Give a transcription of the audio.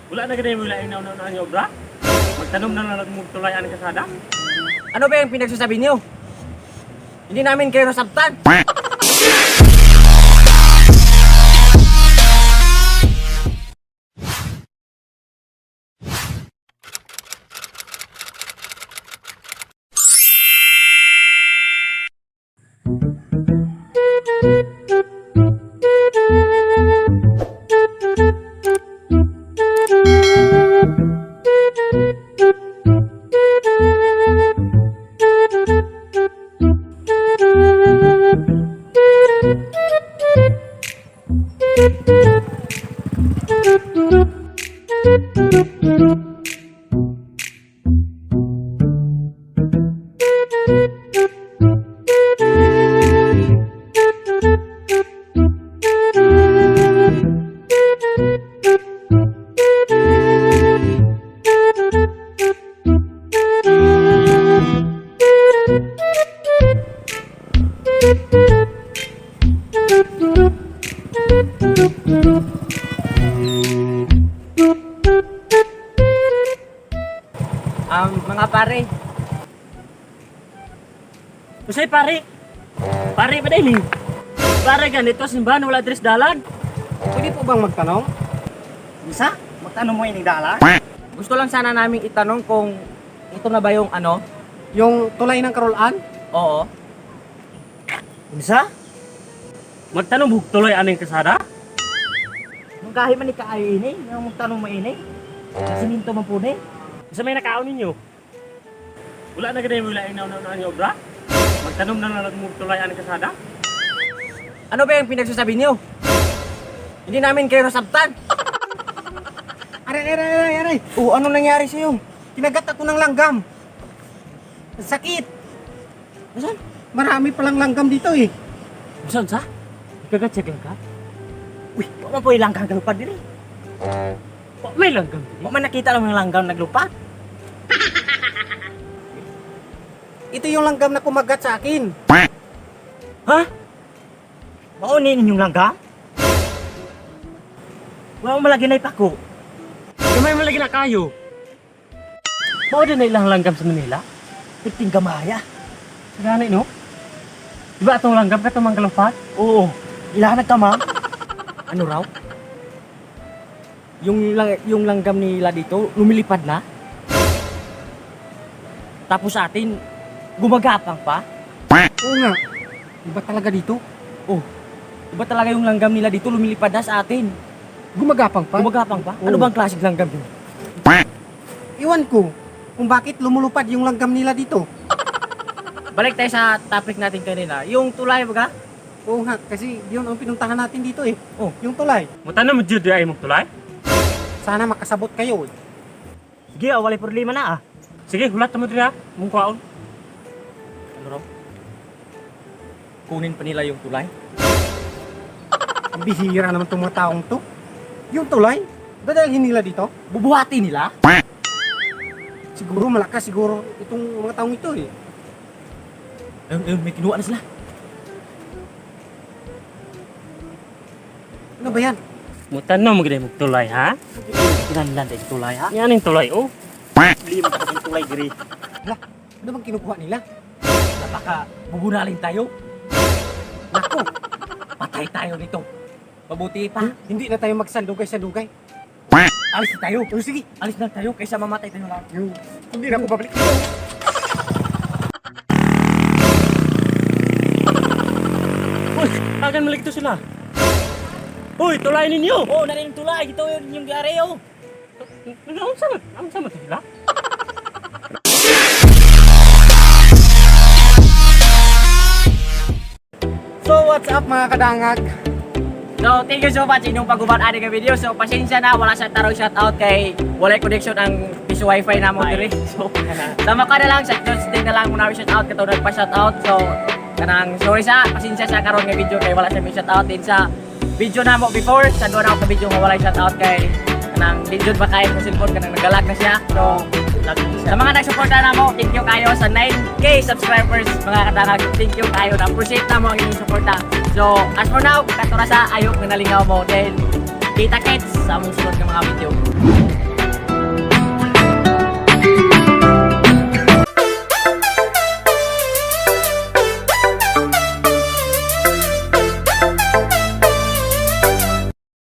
Wala na ganay mo laing nauna nga obra? Magtanom na lang mo tulay ang kasada? Ano ba yung pinagsasabi niyo? Hindi namin kayo nasabtan. Mga pare, Usay pare. Pare pa dili. Pare ganito simbahan wala dress dalan. Pwede po bang magtanong? Isa? Magtanong mo ining dala? Gusto lang sana naming itanong kung ito na ba yung ano? Yung tulay ng Karolaan? Oo. Unsa? Magtanom hug tuloy aning kasada? Nung gahi man ni kaayo ini, nga magtanong mo ini. Siminto man po ni. Sa may nakaon ninyo. Wala na ganay mo laing nauna nga obra? Magtanom na lang mo tulay ang kasada? Ano ba yung pinagsasabi niyo? Hindi namin kayo nasabtan. Aray, aray, aray, aray! Oo, ano nangyari sa'yo? Kinagat ako ng langgam. Ang sakit! Nasaan? Marami palang langgam dito eh. Saan sa? Ikagat lang ka? Uy, wa man po ilang kang galupad diri. Wa may langgam diri. Wa man nakita lang yung langgam naglupad. Ito yung langgam na kumagat sa akin. Ha? Mao ni inyong langgam? Wa man malagi na ipako. Gamay man lagi na kayo. Mao din na ilang langgam sa Manila. Piting gamaya. Gani no? Di ba atong langgam ka tumang galupad? Oo. Ilahan nagkamang. Ano raw? Yung langgam nila dito, lumilipad na. Tapos sa atin, gumagapang pa. Oo nga. Iba talaga dito. Oh, iba talaga yung langgam nila dito, lumilipad na sa atin. Gumagapang pa. Gumagapang pa? Ano Oo. bang klaseng langgam yun? Iwan ko kung bakit lumulupad yung langgam nila dito. Balik tayo sa topic natin kanina. Yung tulay baga? Oo nga, kasi yun ang pinuntahan natin dito eh. Oh. Yung tulay. Mutanom mo jud ay mong tulay? Sana makasabot kayo eh. Sige, ah, walay problema na ah. Sige, hulat mo diri ha. Mong kwaon. Ano raw? Kunin pa nila yung tulay? Ang bihira naman itong mga taong to. Yung tulay, dadalhin nila dito. Bubuhati nila? Siguro malakas siguro itong mga taong ito eh. Ayun, ayun, may kinuha na sila. Ano ba yan? Mutanom mo gid mong tulay ha? Kinahanglan tayo sa tulay ha. Yan ang tulay oh. Bili man kasi tulay diri. Hala, ano bang kinukuha nila? Baka bubunalin tayo. Naku, Patay tayo nito. Mabuti pa. hindi na tayo magsandugay-sandugay. Alis na tayo. Oh, sige, Alis na tayo kaysa mamatay tayo lahat. hindi na ako babalik dito. Uy, agan mo lagi to sila. Uy, tulay ninyo. Oh, nani yung tulay. Ito yun yung gari oh. Ano sa man? Ano sa man to sila? So what's up mga kadangag? So, thank you so much inyong pag-uban ani nga video. So, pasensya na wala sa tarong shoutout kay walay connection ang piso wifi namo diri. So, sama ka na lang sa Tuesday na lang muna shoutout kato nagpa shoutout. So, kanang sorry sa pasensya sa karon nga video kay wala sa may shoutout din sa video namo before sa doon ako ka video nga walay shoutout kay kanang di jud ba kay mo cellphone kanang nagalag na siya. So, sa mga nagsuporta namo, thank you kayo sa 9K subscribers mga kadangag. Thank you kayo. Na-appreciate namo ang inyong suporta. So, as for now, kato ra sa ayok nga nalingaw mo. Then, kita kits sa among sunod nga mga video.